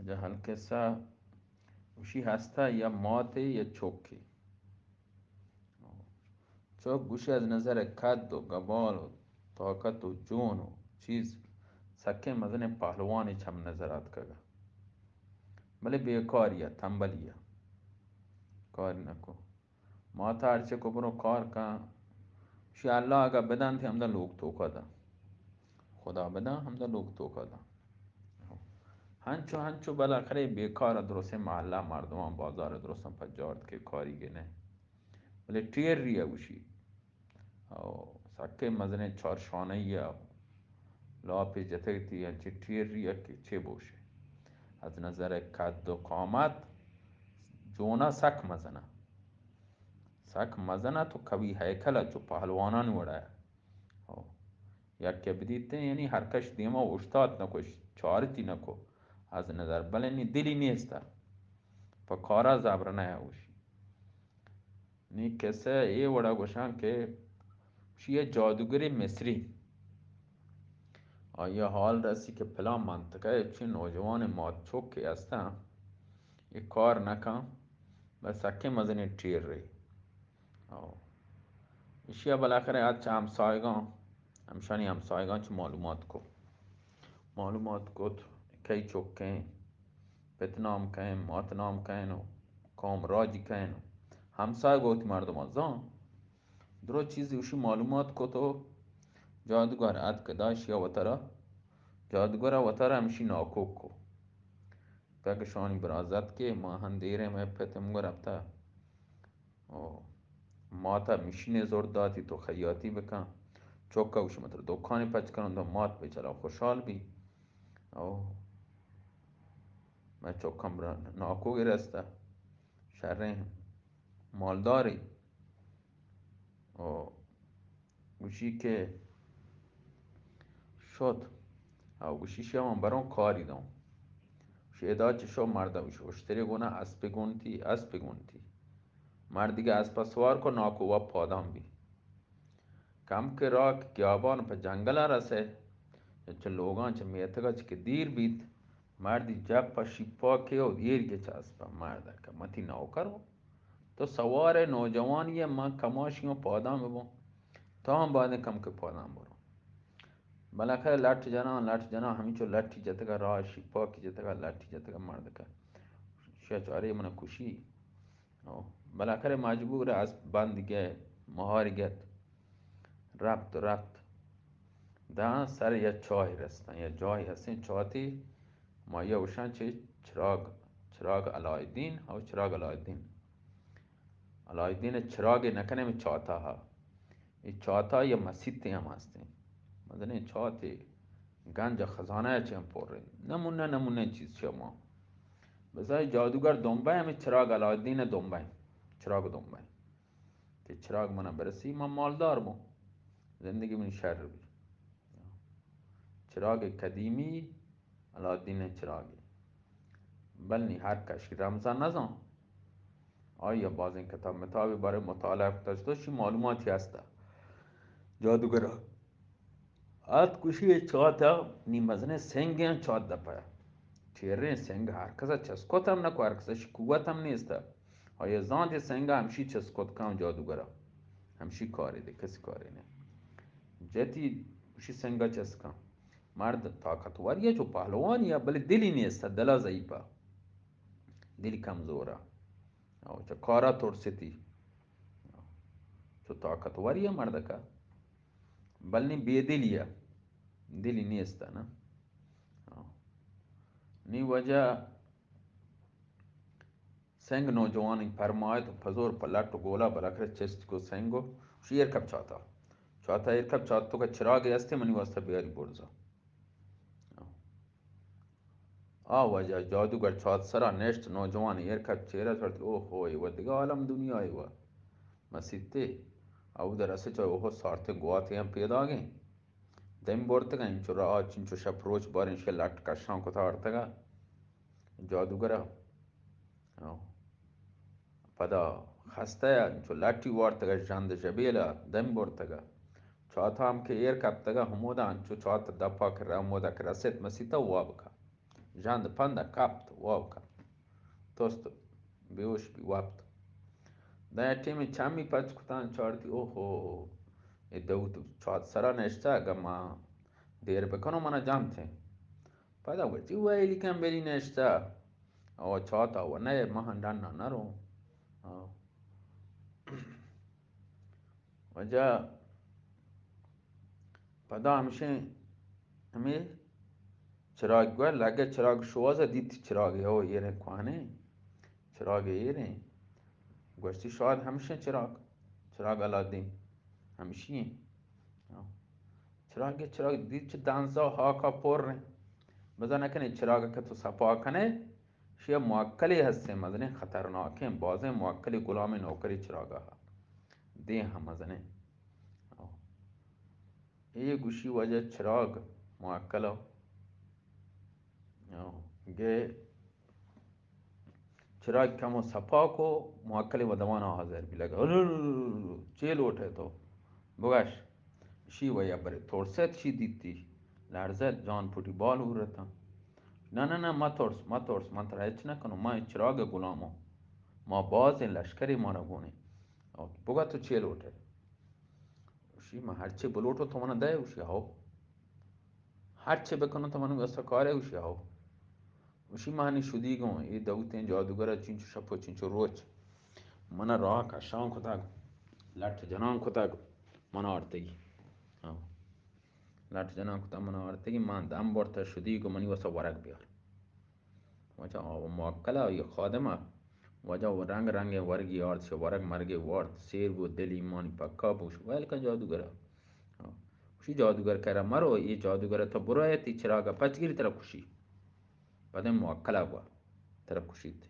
جہل قصہ گوشی ہستہ یا ماتے یا چوکے۔ چوک گوشی از نظر قد و گبال و طاقت و جون و چیز سکیں مزنیں پہلوانے چم نظر آتکگا، بلے بیکاری ء، تنبلی ء، کار نکو۔ ماتا ہرچے کو برو کار کن، شی اللہ اگا بدنت ہمدا لوگ توکا دا، خدا بدن ہمدا لوگ توکا دا۔ ہنچو ہنچو بالاخرہ بیکار درستیں محلہ مردمان بازار درستاں پجارت کہ کاری گنے، بلے ٹیر ری گوشی او سکیں مزنیں چارشانہی ء لاپے جتگ تی انچیں ٹیری ء کہ چے بوشے۔ از نظر قد و قامت جونا سک مزن ء۔ سک مزن ء تو قوی ہیکل ء چو پہلوانانی وڑا ء۔ او یکے بدیتیں یعنی ہرکش دیما اوشتات نکو، چارتی نکو۔ از نظر بلے نی دلی نیست ء۔ پہ کارا زبر نہ اوشی۔ نی قصہ اے وڑا گوشاں کہ شی ء جادوگرے مصری، آئی ء حال رسی کہ پلان منطقہ ء چی نوجوان مات چوک کہ استاں، اے کار نہ کن، بس سکیں مزنیں ٹیر رے۔ او ایشی ء بالاخرہ آ چہ ہمسایگاں، ہمشانی ہمسایگاں چہ معلومات کو، معلومات کت کئی چکیں، پت نام کئین، مات نام کئین و قوم راجی کئین و ہمسایگ وتی مردم زان۔ درو چیزی اوشی معلومات کت و جادوگر اتک داشی وترا، جادوگر وترا ہمشی ناکوک کو۔ پکشانی برازت کہ ما ہم دیریں میں پتم گو رپتا۔ او ماتا مشینے زور داتی تو خیاطی بکن۔ چوکا گوشی متر دکانی پچ کنن تو مات بیچارہ خوشحال بی۔ او میں چوکم را ناکو گرستا۔ شریں مالداری۔ او گوشی کہ شد۔ او گوشی شما برون کاری دون۔ شیدا چہ شو مرد گوشی اشتری گونا اسپی گونتی، اسپی گونتی۔ مردی کہ اسپا سوار کو ناکو وا پادان بی۔ کم کہ راہ کہ گیابان پہ جنگل ء رسے، چہ لوگاں چہ میتگ ء چہ کہ دیر بیت، مردی جپ ء شیپاکے و ایر گچ اسپ ء مرد ء کہ متی نوکر و تو سوار ء نوجوانی ء من کماشی اوں پادان ببوں، تو ہم بادیں کم کہ پادان برو۔ بالاخرہ لٹ جناں، لٹ جناں، ہمینچو لٹی جتگ ء راہ شیپاکی جتگ ء لٹی جتگ ء مرد کہ شیا چارے من کشی۔ او، بالاخرہ مجبور است بند گئے، مہاری گت، رپت، رپت۔ داں سر یا چاہی رستن، یا جاہی ہستیں چاتی، ما یا وشان چہ چراغ، چراغ علاءالدین، او چراغ علاءالدین۔ علاءالدین چراغ نکنے میں چاتا ہا۔ اے چاتا یا مسیتے ہم ہستیں۔ مزنیں چاتے گنج خزانہ چہ ہم پر انت۔ نمونہ نمونہ چیز چہ ما۔ بزاں جادوگر دنبہ ہمیں چراغ علاءالدین دنبہ، چراغ دنبہ کہ چراغ منا برسی، من مالدار بوں، زندگی منی شر بی۔ چراغ قدیمی علاءالدین چراغی۔ بل نی ہر کشی رمزان نزان۔ آئی ء بازیں کتاب متابے بارے مطالعہ کتگ، تو شی معلوماتی ہستہ۔ جادوگر ات کشی چات ء نی مزنیں سنگیں چات دپہ۔ چیریں سنگ ہر کس ء چست کت ہم نہ کو، ہر کس ء شی قوت ہم نیست۔ آئی ء زانت سنگ ء ہمشی چست کت کن جادوگر ء۔ ہمشی کارے دے، کسی کارے نے۔ جتی شی سنگ ء چست کن۔ مرد طاقتوری ء چو پہلوانی ء، بلے دلی نیست، دلا ضعیف ء۔ دلی کمزور ء۔ او چہ کارا ترستی۔ چو طاقتوری ء مردک ء۔ بل نی بے دلی ء۔ دلی نیست ء نا۔ او۔ نی وجہ سنگ نوجوانی پرمایت و پزور پہ لٹ و گولا بلاکر چست کو سنگ و شی ایر کپ چاتا۔ چاتا ایر کپ چات تو کہ چراغے ہستے منی واسطہ بیاری برزا۔ آ واجہ جادوگر چات سرا نشت، نوجوان ایر کپ چیرا چڑت، او ہو، اے و دگہ عالم دنیا اے و مسیتے۔ او در اسے چا اوہو سارتیں گواتے ہم پیداگیں۔ دیم برتگا، انچو را چنچو شپ روچ باریں شی لٹ کشان کتا آرتگا۔ جادوگرا۔ ہاں۔ پدا خستہ ء انچو لٹی وارتگ ء ژند ژبیل ء دم برتگ ء چات ہم کہ ایر کپتگ ء ہمودا انچو چات دپا کہ ر-، ہمودا کہ رسیت مسیت ء واب کا۔ ژند پند کپت، واب کپت، تست، بیہوش بی، وپت. داں یک ٹیمے چمی پچ کتاں، چارتی، اوہو، اے داؤد چات سرا نشتہ، اگاں ما دیر بکنوں منا جنت. پدا گوشتی، ویلی کن بری نشتہ، او چات آ و نئے، مہن ڈنا نروں. آ. واجہ پدا ہمشیں ہمے چراگ گور لگے، چراگ شوہاز دیت، چراگ او ایریں، کوہنیں چراگ ایریں. گوشتی، شاید ہمشیں چراگ، چراگ علاءالدین ہمشی ایں. چراگ، چراگ دیت چہ دنزا ہاکا پر ایں. بزاں نہ کنے چراگ کہ تو صفا کنے، شی موکلی ہستیں، مزنیں خطرناکیں، بازیں موکلی، غلامیں نوکری چراگا ہا. دیں ہم مزنیں. اے گوشی، واجہ چراگ موکلا. گے چراگ کمو صفا کو، موکلی و دمانا حاضر بی، لگا، چے لوٹے تو؟ بگش. شی ویا برے ترست، شی دیتی، لرزت، جان پوٹی بال اورتاں. نہ، نہ، نہ، مترس، مترس، من ترا ہچ نکنوں، من چراگ غلاموں، ما بازیں لشکرے مارا گونے. بگا تو چے لوٹے؟ گوشی، من ہرچے بلوٹوں تو منا دئے؟ گوشی، ہو. ہرچے بکنوں تو منی واسطہ کارے؟ گوشی، ہو. گوشی، من شدیگوں، اے داؤدیں جادوگرا چنچو شپ و چنچو روچ منا راہ کشان کتگ، لٹ جنان کتگ، منا آرتگی. ہاں. لٹ جنان کتگ، منا آرتگی، من دم برتہ، شدیگوں، منی واسطہ ورگ بیار. واجہ آ موکل ء آئی خادم ء واجہ و رنگ رنگیں ورگی آرت، چہ ورگ مرگے وارت، سیر بو، دل ایمانی پکا بوش، ویل کن جادوگر ء. ہاں. گوشی، جادوگر کرا مرو، اے جادوگر ء تو برو ء تئی چراگ ء پچ گری، ترا کشی. پدے موکل ء گوا ترا کشیت.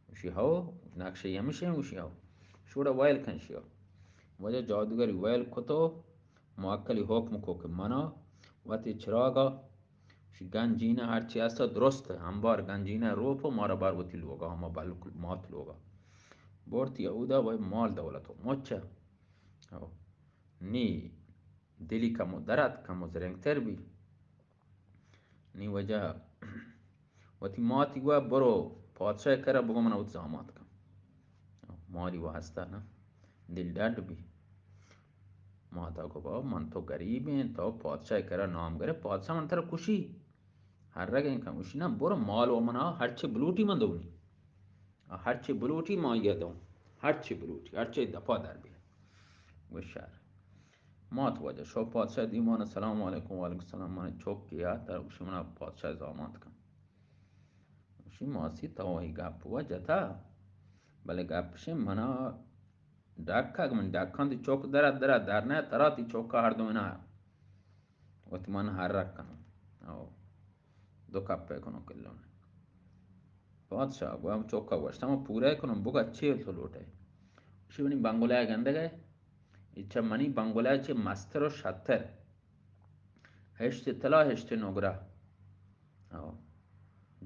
گوشی، ہو، نقشہ ہمشیں؟ گوشی، ہو. شوڑا ویل کن شیا. واجہ جادوگری ویل کتو، موکلی حکم کو کہ منا وتی چراگ ء گنجینہ ہرچی است درست، ہمبار گنجینہ روپ و مارا بار وتی لوگا، ہما بلک مات لوگا. برتی اودا و مال دولت و مچ. او. نی دلی کمو درات، کمو زرنگتر بی. نی واجہ وتی ماتی گوا، برو پادشاہ کرا بگو من وت زامات کن. مالی واسطہ نا دل ڈڈ بی. ماتا گو، بابا، من تو غریب ایں، تو پادشاہ کرا نام گرے، پادشاہ من ترا کشی. ہر رگیں کن گوشی، نا، برو مال و منا ہرچے بلوٹی من دونی. آ ہرچے بلوٹی ما یہ دوں. ہرچے بلوٹی، ہرچے دپا در بی. گوشار. مات واجہ شو پادشاہ دیوان، السلام علیکم، وعلیکم السلام، من چوک کیا، ترا گوشی منا پادشاہ زامات کن. گوشی، ماسی تو ای گپ و جتا، بلے گپ شے منا ڈکگ، من ڈکاں تی چوک درا درا در نہ، ترا تی چوکا ہر دونا وت من ہر رک کنوں. او. دو کپے کنوں کلوں. پادشاہ گو ہم چوکا گوشت، ہم پورا کنوں، بگا چے تو لوٹے؟ شی منی بنگلہ گندگے، اچھا منی بنگلہ چے مستر و شتر. ہشت طلا، ہشت نگرہ، او،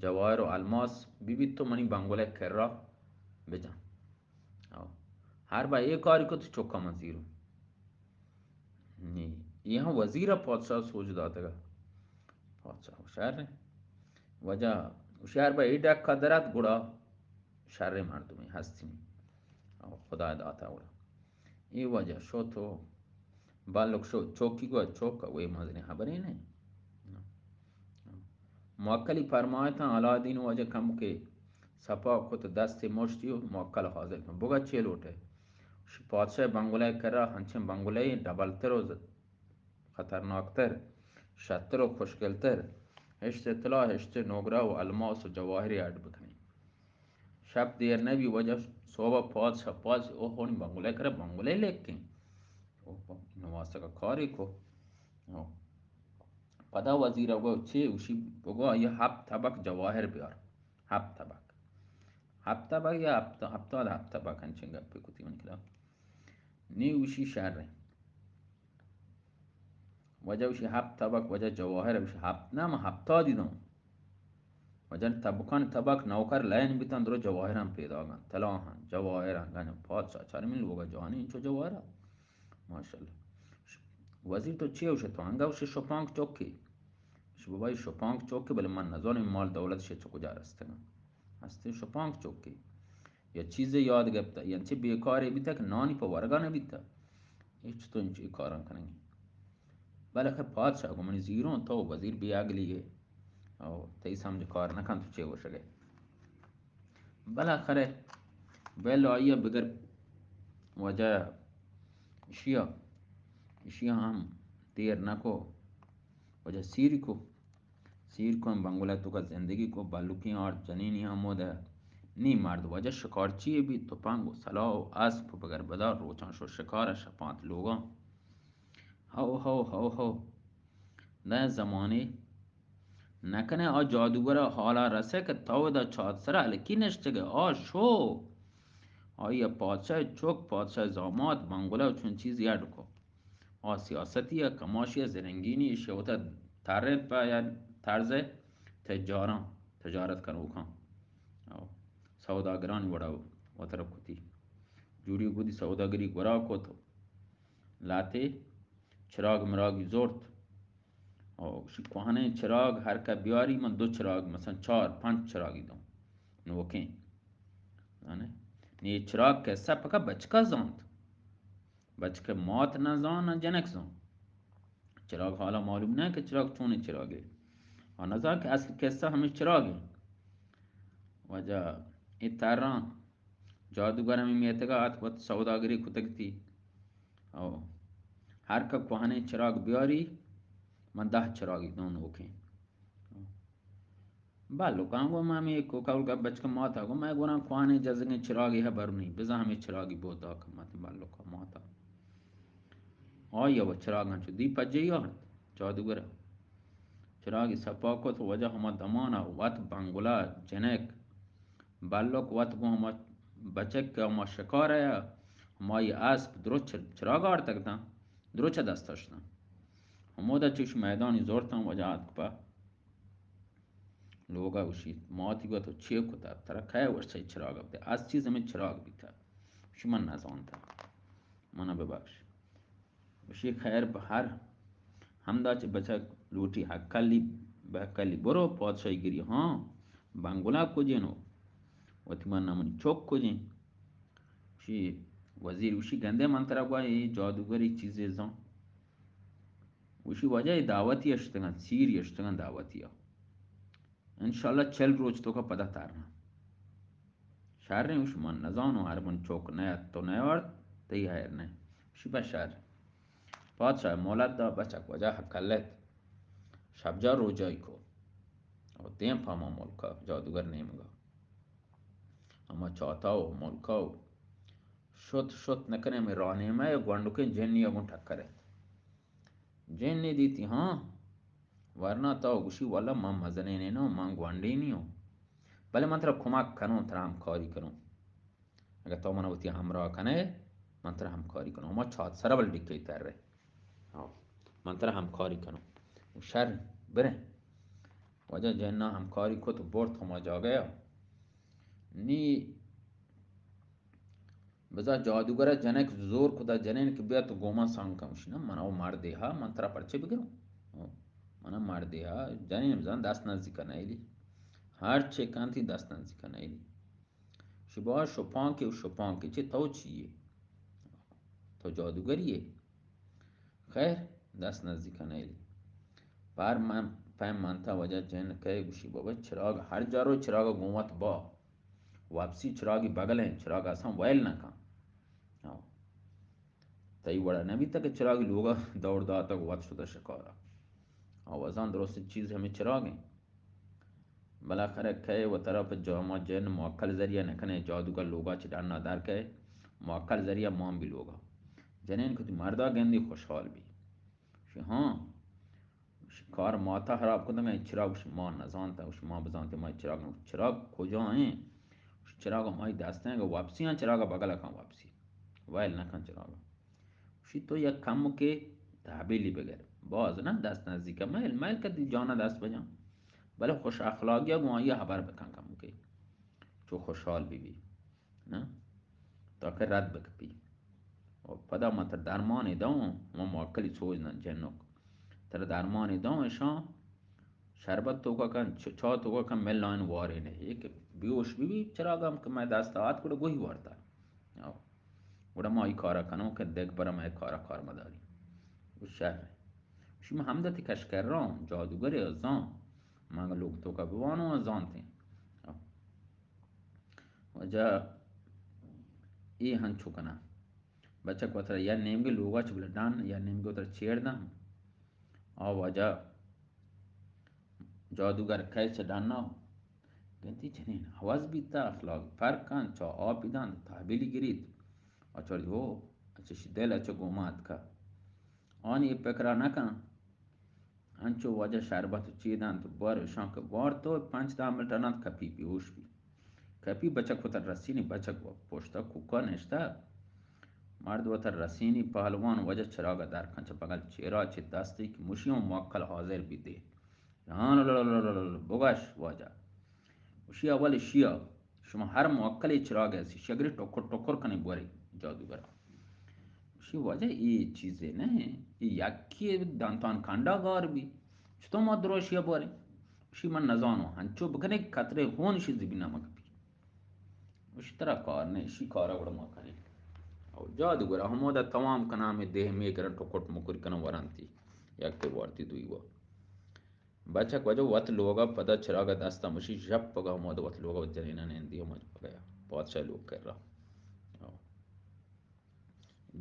جواہر و الماس بی بی، تو منی بنگلہ کرا بجن. او، ہر با اے کاری کو تو چوکا من زیروں. نی، یہ ہم وزیر پادشاہ سوج داتگا. پادشاہ ہوشیار نے. وجہ ہوشیار با اے ڈکا درات گڑا شر مردمی ہستی نی. او، خدا داتا گڑا. اے واجہ شو تو بلک شو چوکی گو چوک وے مزنی خبرے نہ. موکلی پرمایتاں علاءالدین واجہ کم کے سپا کت دست مشتی و موکل حاضر کن. بگا چے لوٹے؟ ش-، پادشاہ بنگلہ کرا ہنچیں بنگلہ ڈبل تر و ز-، خطرناکتر، شتر و خوشگلتر، ہشت طلا، ہشت نوگرہ و الماس و جواہری اڈ بکنی. شپ دیر نبی، واجہ صوبہ پادشاہ، پادشاہ، او ہونی بنگلہ کرا بنگلہ لیکیں. او نواسگا کاری کو. او. پدا وزیر گو چے؟ گوشی، بگو یہ ہپت طبق جواہر بیار. ہپت طبق. ہپت طبق یا ہپت، ہپتاد ہپت طبق انچیں گپے کتی من کلا. نی گوشی شر. واجہ گوشی ہپت طبق، واجہ جواہر، گوشی ہپت نہ، من ہپتادی دوں. واجہ طبقان طبق نوکر لین بیتن، درو جواہران پیدا گن، طلاہان، جواہران گن، پادشاہ چارمین لوگا جوانی انچو جواہرہ. ماشاءاللہ. وزیر تو چی ہوشے تو؟ انگا ہوشے شپانک چوکی. شی بابا، اے شپانک چوکے، بلے من نزانم مال دولت شی چہ کجا رستگاں۔ ہستے شپانک چوکے۔ یا چیزے یاد گپتہ، یا چہ بیکارے بیتہ کہ نانی پہ ورگا نبیتہ۔ اے چطور انچو اے کاراں کنگی؟ بلے خیر پادشاہ گو منی زیروں، تو وزیر بے عقلی ئے۔ او، تئی سمجھ کار نہ کنت، تو چے گوشگ ئے؟ بالاخرہ بل آئی ء بگر واجہ اشیا، اشیا ہم دیر نہ کو، واجہ سیر کو، سیر کو ہم بنگلہ توکا زندگی کو، بلوکیں آرت جنینی ہمود نی مرد واجہ شکارچی بی، تپنگ و سلاح و اسپ بگر بدار روچان شو شکار شپانت لوگاں۔ ہو ہو ہو ہو، نئے زمانے نکنئے آ جادوگر ء حالا رسئے کہ تو ادا چات سرا ہلکی نشتگئے۔ آ شو۔ آئی ء پادشاہ چک، پادشاہ زامات، بنگلہ و چون چیزی اڈ کو۔ آ سیاستی ء کماشی ء زرنگینی ایشی وتا ترینت پہ یا طرز تجاراں، تجارت کنوکاں، او سوداگرانی وڑا وترا کتی۔ جوڑی گودی سوداگری گورا کت۔ لاتے چراگ مراگی زورت۔ او شی کوہنیں چراگ ہر کہ بیاری، من دو چراگ، مثلاً چار پنچ چراگی دوں۔ نوکیں۔ زانے؟ نی چراگ کسہ پکا بچکا زانت۔ بچک مات نہ زان، نہ جنک زان۔ چراگ حالا معلوم نہ کہ چراگ چونیں چراگے۔ آ نہ زان کہ اصل کسہ ہمیں چراگے۔ واجہ اے تراں جادوگر ہمیں میتگا آت، وت سوداگری کتگتی۔ او ہر کہ کوہنیں چراگ بیاری، من دہ چراگی دوں نوکیں۔ بلکاں گو ما ہمیں کوکا اولگا بچک ماتا گو، مئے گونا کوہنیں جزگیں چراگی ہبر نی، بزاں ہمیں چراگی بوتا کہ مات بلکا ماتا۔ آئی ء چراگاں چو دی پجے آرت جادوگر ء۔ چراگی سپا کت، واجہ ہما دمان ء وت بنگلہ، جنک، بلک وت گوں ہما بچک کہ ہما شکار ء ہمائی اسپ درست چ-، چراگ آرتگ تاں، درست چہ دست اشتاں۔ ہمودا چوش میدانی زورتاں، واجہ آتک پہ لوگا گوشیت، ماتی گو تو چے کتا؟ ترا کئے وشت چراگ بتے؟ از چیز ہمیں چراگ بیتا۔ شما نزانتا۔ منا ببخش۔ گوشی، خیر بہ ہر ہمدا چہ بچک لوٹی ہکلی، بہ ہکلی برو پادشاہی گری۔ ہاں، بنگلہ کجینو؟ وتی من نہ منی چک کجین؟ گوشی، وزیر گوشی، گندے من ترا گوا اے جادوگری چیزے زان۔ گوشی، واجہ اے دعوتی اشتگن، سیر اشتگن دعوتی ء۔ انشاءاللہ چل روچ توکا پدا ترنا۔ شریں، گوش من نزانوں، ہر من چوک نیت تو نیارت، تئی ہیر نہ۔ گوشی بس شر۔ پادشاہ مولت دا، بچک وجہ کلت۔ شبجا روجائی کو۔ او دیم پہ ہما ملکا، جادوگر نیمگا۔ ہما چاتا و ملکا و شت شت نکنے، ہمیں راہ نیمہ ء گونڈکیں جنی ء گوں ٹکر ات۔ جن ء دیتی، ہاں، ورنا تو گوشی، واللہ من مزنینے نوں، من گونڈینے اوں، بلے من ترا کمک کنوں، ترا ہمکاری کنوں۔ اگہ تو من وتی ہمراہ کنے، من ترا ہمکاری کنوں۔ ہما چات سرا بل ڈکے ترے۔ ہاں، من ترا ہمکاری کنوں۔ شر، بریں۔ واجہ جنا ہمکاری کت، برت ہما جاگہ ء۔ نی بزاں جادوگر ء جنک زور کتا، جنین کہ بیا تو گوما سانگ کن۔ گوشی، نہ، من او مردے ہا، من ترا پرچے بگروں؟ او، من مردے ہا، جنین بزاں دست نزیکا نئیلی۔ ہر چے کنتی دست نزیکا نئیلی۔ شبا شپانکے و شپانکے، چے تو چیے؟ تو جادوگریے؟ خیر، دست نزیکا نئیلی۔ پر من پیم منتا، واجہ جن کئے؟ گوشی، بابا، چراغ ہر جا رو، چراغ گوں وت با۔ واپسی چراغی بغل ہیں، چراغ اساں ویل نہ کن۔ ہاں۔ تئی وڑا نہ بیتا کہ چراغی لوگا دور داتا وت شتا شکارا۔ آوازاں درست چیز ہمیں چراغ ہیں۔ بالاخرہ کئے و طرف جاما جن موکل ذریعہ نہ کنے، جادوگر لوگا چہ ڈنا در کئے، موکل ذریعہ مان بی لوگا۔ جنین کتی مردا گندی خوشحال بی۔ گوشی، ہاں۔ گوشی، کار ماتا خراب کتگ، اے چراغ؟ گوشی، ما نزانتا۔ گوشی، ما بزانتے، ما چراغ، چراغ کجا ہیں؟ گوشی، چراغ ہمائی دست ہیں کہ واپسی ہیں، چراغ بغل کن واپسی۔ ویل نہ کن چراغ۔ گوشی، تو یک کمکے تحویلی بگر۔ باز نہ دست نزدیک، میل میل کتی جانا دست بجان۔ بلے خوش اخلاقی گوں آئی حبر بکن کمکے۔ چو خوشحال بی بی۔ نہ؟ تاکہ رد بکپی۔ و پدا من ترا درمانے دوں، من موکلی سوج نہ جنک۔ ترا درمانے دوں، اشاں شربت توکا کن، چ-، چاہ توکا کن، ملائن وارے نے۔ ایک بیوش بی بی چراغ ہم کہ میں دست آت گڑا گوہی وارتا۔ او۔ گڑا ما ای کارا کنوں کہ دگ برا میں کارا کار مداری۔ او شر۔ شما ہمدتی کش کر رہا ہوں، جادوگر زان۔ مانگا لوگ توکا بوانو زانتے۔ او۔ واجہ ای ہنچو کنا۔ بچک وترا یا نیمگے لوگا چ بلے ڈن، یا نیمگے وترا چیر دن۔ آ واجہ جادوگر کئے چہ ڈنا گندی جنین عوض بیتا، اخلاق فرق کن، چا آپی دان، تحبیلی گریت۔ اچھا ہو، اچھا شی دل اچھا گوما اتکا۔ آنی پکرا نکن۔ انچو واجہ شربت چی دنت، بار اشان کہ وار تو پنچ دہ منٹ انت کپی بیہوش بی۔ کپی بچک وتر رسینی، بچک و پشتا کوکا نشتا۔ مرد وتر رسینی، پہلوان واجہ چراغ در کن چہ بغل چیرا چہ دستی کہ مشی ہم موکل حاضر بی دے۔ ہان لللللل، بگش واجہ۔ اشی اول اشیا، شما ہر موکلے چراغ ہستی، شگری ٹکر ٹکر کنی بوری جادوگر۔ اشی واجہ ای چیزے نہ، ای یکی دانتان کنڈا گار بی۔ چطور ما دروشیا بوری؟ اشی من نزانو، ہنچو بکنے کہ قطرے خون اشی زبینا مکپی۔ اشی ترا کار نہ، اشی کارا گڑا ما کنی۔ او جادوگر ہمودا توام کنا میں دیہ میں کرن ٹکٹ مکر کنن ورانتی۔ یک تے وارتی دوی وا۔ بچک واجہ وت لوگا پدا چراغ دستا مشی، ژپ پگا ہمودا وت لوگا وت جنینا نندی ہم پگا پادشاہ لوگ کر رہا۔ او۔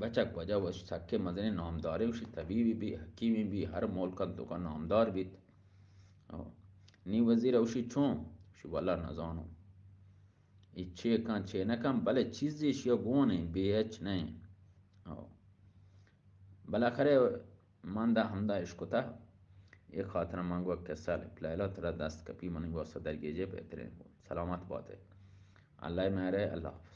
بچک واجہ وش سکے مزنی نامدارے، وشی طبیبی بی، حکیمی بی، ہر ملکن توکا نامدار بیت۔ او۔ نی وزیر وشی چون؟ وشی والا نزانو۔ ای چے کن چے نکن، بلے چیزے شیا گون ہیں، بے ہچ نہیں۔ او۔ بالاخرہ من دا ہمدا اشکتا، اے خاطر من گو کسا لیلا ترا دست کپی، منی واسطہ درگیجے بہترین۔ سلامت باتے۔ اللہ مہرے، اللہ حافظ۔